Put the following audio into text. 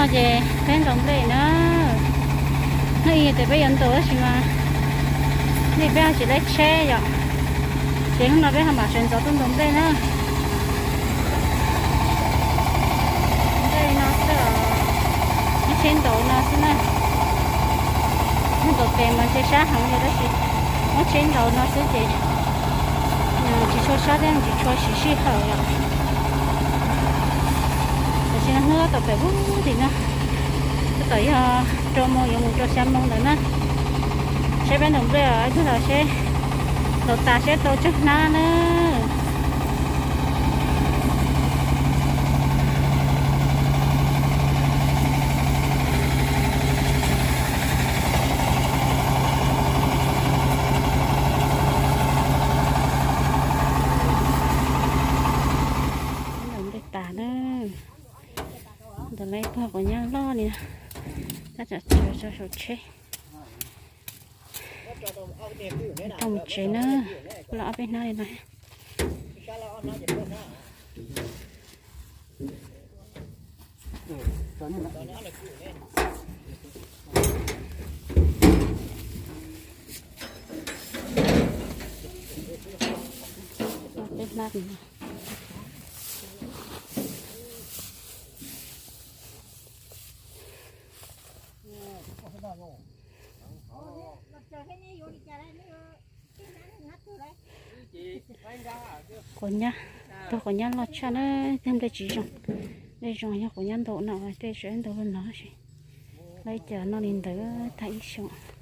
Ces peb ntaus nplej na. Hnub ib tias peb yuav ntaus tab sis mas nej peb ho tsis laib tsheb yom. Ces hnub no peb ho mam sawv ntxov tuaj ntaus nplej na. Nplej no xwb os, muab tsheb ntaus no xwb na. Muab ntaus tes mas ntshe sab heev li tab sis muab tsheb ntaus no xwb ces tsis tshua sab thiab tsis tshua siv sij hawm yom. Tam sim no hnub tab tom pem puag tim no, tab tom yog rau moos yuav mus rau xya moos ntawd na. Saib peb ntaus nplej os, ib pliag los seb ntaus tas seb tau tsawg hnab na. Ntaus nplej tas na. Ntawm lawv ib pog quav nyab loj li no, tab tom tso saum tsheb. Tau mus tsev na, kuj los ob peb hnab li no. Ob peb hnab li no. Quav nyab, pog quav nyab loj tshaj na, thiab nplej tsis zoo. Nplej zoo yog quav nyab ntau no, tej tseem ntau li no tab sis lawv ib co noj li ntawd tag ib xyoos.